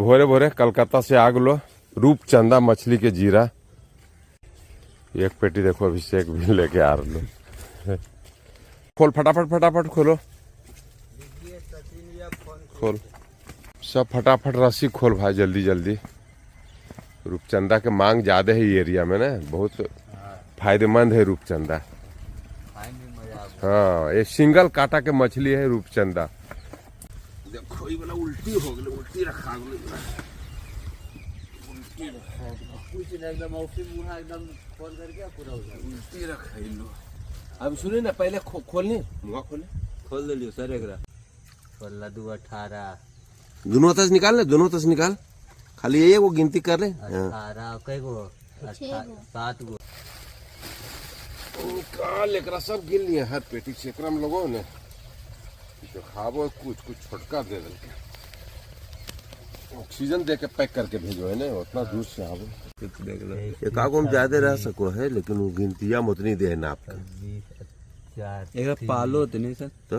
भोरे भोरे कलकत्ता से आ गलो रूपचंदा मछली के जीरा। एक पेटी देखो अभिषेक भी लेके आ रहा। खोल फटाफट फटाफट खोलो, खोल सब फटाफट, रस्सी खोल भाई, जल्दी जल्दी। रूपचंदा के मांग ज्यादा है ये एरिया में ना, बहुत फायदेमंद है रूपचंदा। हाँ, ये सिंगल कांटा के मछली है रूपचंदा। देखो, ये वाला उल्टी हो गई, उल्टी रखा गई, उल्टी रखा। कुछ नहीं, एकदम ऑफिस मुँह एकदम खोल करके पूरा हो जाए। उल्टी रखा। अब सुनिए ना, पहले खोलनी, मुँह खोले। खोल दिलियो सर एकरा। 16 दू 18। दोनों तस निकाल ले, दोनों तस निकाल, खाली ये वो गिनती कर ले, हाँ। 18 कई गो? 7 गो। निकाल एकरा, सब गिन लिए हर पेटी से। एकरा में लोगों ने तो खाबो, कुछ कुछ छोटका दे दल के, ऑक्सीजन दे के पैक करके भेजो है ना, उतना दूर से आवो। एक आगो में ज्यादा रह सको है, लेकिन वो गिनतिया में उतनी दे है नाप के। 20 चार। एकरा पालो तो नहीं सर। तो